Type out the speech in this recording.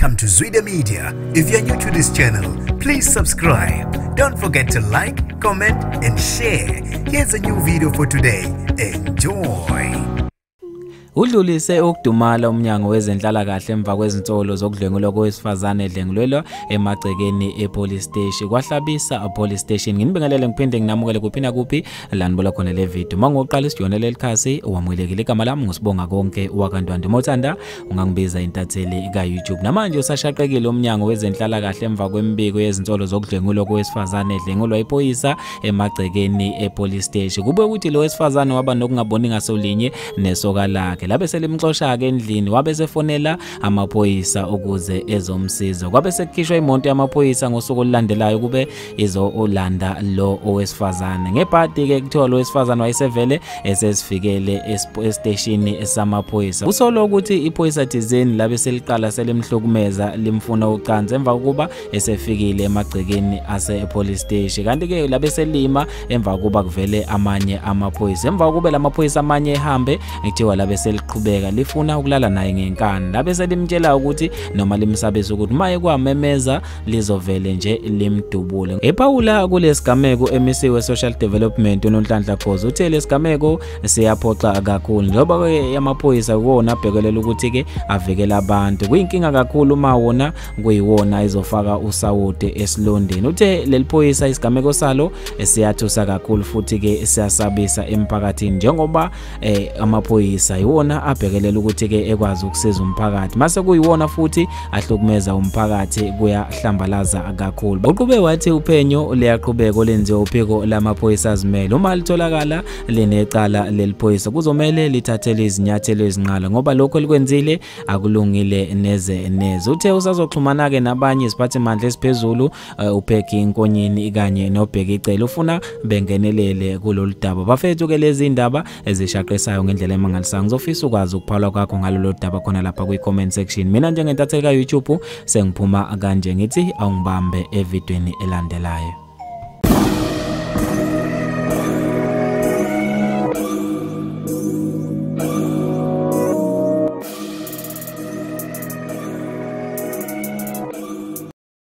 Welcome to Zwida Media. If you're new to this channel, please subscribe. Don't forget to like, comment, and share. Here's a new video for today. Enjoy. Udlulise ukudumala umnyango wezenhlalakahle emva kwezinsolo zokudlwengulwa kowesifazane edlengulelwa emagcekeni epolice station kwaHlabisa police station. Nginibingelele ngiphinde nginamukele kuphi na kuphi la nibola khona le video. Mangoqala isijona lelikhasi wamukelekile. Igama lami nguSibonga Konke wakaNtwande. Mawuthanda ungangibiza intatheli ka YouTube. Namanje usashaqekile umnyango wezenhlalakahle emva kwemibiko yezinsolo zokudlwengulwa kowesifazane edlengulwa iphoyisa emagcekeni epolice station. Kube ukuthi lo wesifazane waba nokungaboni ngasolinye nesoka lakhe, labe selimxosha ke endlini, wabe sefonela amaphoyisa ukuze ezomsiza. Kwabe sekukhishwa imoto yamaphoyisa ngosuku olulandelayo kube izolanda lo owesifazane. Ngebhadi ke kuthiwa lo wesifazane wayesevele esesifikele esiteshini samaphoyisa. Usolo ukuthi iphoyisa thizeni labe seliqala selimhlukumeza limfuna ucansi emva kokuba esefikile emagcekeni ase police station. Kanti ke labe selima emva kokuba kuvele amanye amaphoyisa. Emva kokuba lamaphoyisa amanye ehambe kuthiwa labe seliqhubeka lifuna ukulala naye ngenkani. Labe selimtshela ukuthi noma limsabisa ukuthi maye kwamemeza lizovele nje limdubule. Ephawula kulesigameko emisiwe Social Development uNonhlanhla Khoza uthe lesigameko siyaphoxa kakhulu njengoba ke amaphoyisa kuwona abhekelela ukuthi ke avikela abantu. Kuyinkinga kakhulu uma wona kuyiwona izofaka usawoti esilondeni. Uthe leli phoyisa isigameko salo siyathusa kakhulu futhi ke siyasabisa emphakathini njengoba amaphoyisa iwona abhekelela ukuthi ke ekwazi ukusiza umphakathi, mase kuyiwona futhi ahlukumeza umphakathi, kuyahlambalaza kakhulu. Uqhube wathi uphenyo liyaqhubeka lenziwe uphiko lamaphoyisa azimele. Uma litholakala linecala leliphoyisa kuzomele lithathele izinyathelo ezinqala ngoba lokho likwenzile akulungile neze neze. Uthe usazoxhumana ke nabanye iziphathimandla esiphezulu uPeggy Nkonyeni kanye noBheki Cele, ufuna bengenelele kulolu daba. Bafethu ke lezi indaba ezishaqisayo ngendlela emangalisayo. Ngizofisa ukwazi ukuphalwa kwakho ngalolu daba khona lapha kwi comment section. Mina njengentatheli ka YouTube sengiphuma kanje ngithi awungibambe evidweni elandelayo.